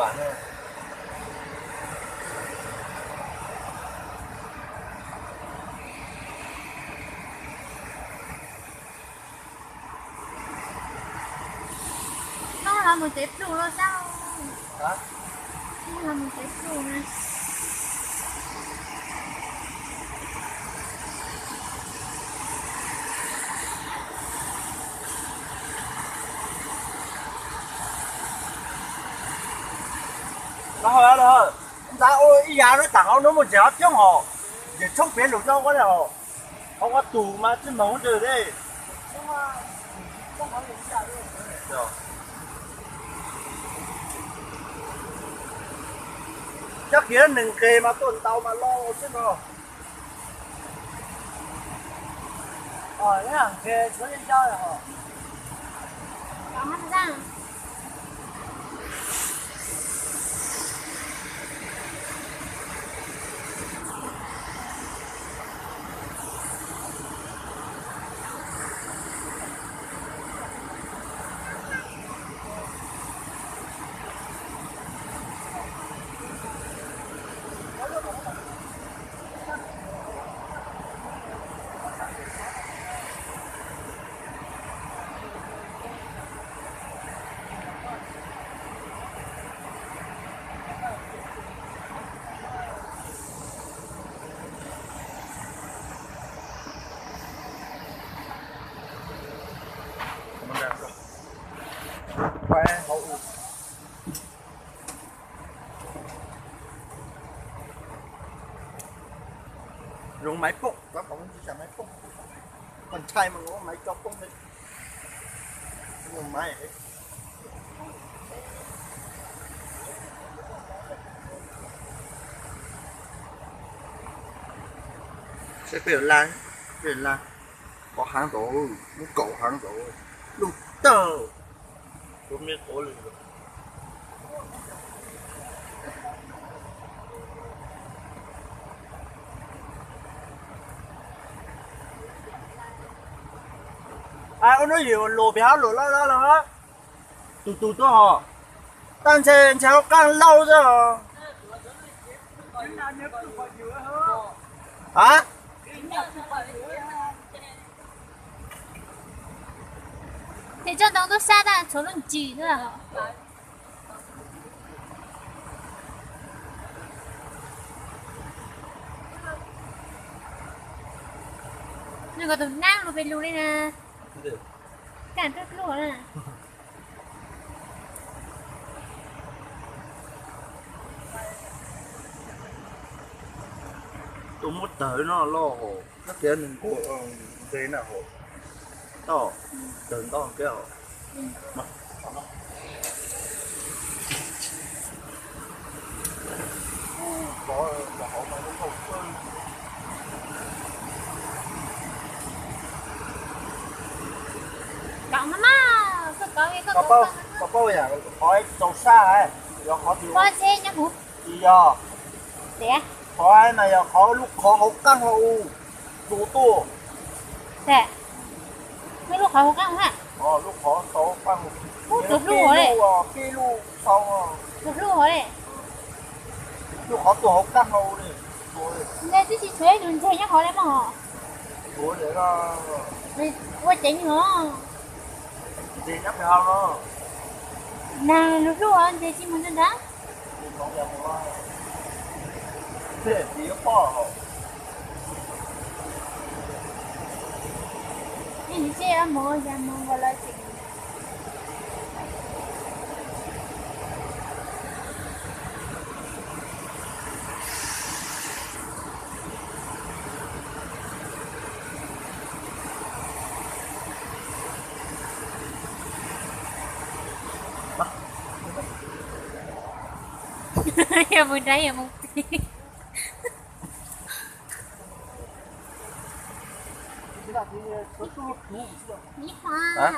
Koj los mus tsev pluj los saib. Koj los mus tsev pluj na. Los, ntxav ua ib yam no, tam hauv no mus ntses hov coob hos, ntses tshoob piav lus no ua li hos. Hauv ua tus mas tsis moog ntses li. Cov kiag neeg nqes mas tuaj ntau mas loj xwb no. Zoo maiv poob, koj ntshai mas ua maiv tso poob li. Saib peb la, peb la, qhov heev ntawd, lub kaum heev ntawd, lub tawg. Ua hnub yim luam pem hauv luam loj loj los, tus tus tuaj hos, tab ntshai ntshai hauv qaaj lauj xwb os. A, ces tsob ntoo tub sab tab tshuav lub ntsis xwb. Nws ko tus nab lug pes lug li na. Kaj pluj pluj na. Tus muab tawg no loj hos, kab tias nws nkaus nqe na hos. Tau, tawg ntau kawg hos. Koj paub, koj paub yam qhov tsaus sab, yog qhov twg? Tsis yog, qhov na yog qhov lub qhov hauv qaab hauv tus tuaj. Lub qhov hauv qaab, lub qhov hauv qaab, peb lub, peb lub sau, lub qhov tuaj hauv qaab hauv li. Ntawd twb tsis tshuav ib tug ntses nyob hauv li mog. Ua ceev os. Ntses nyob pem hauv no. Nag lug hlub os, ntses tsis mus ntawd ntag. Ntses mus, yog mus nkaus lawv tseem Yog mus nrad yog mus pem. Ib qho.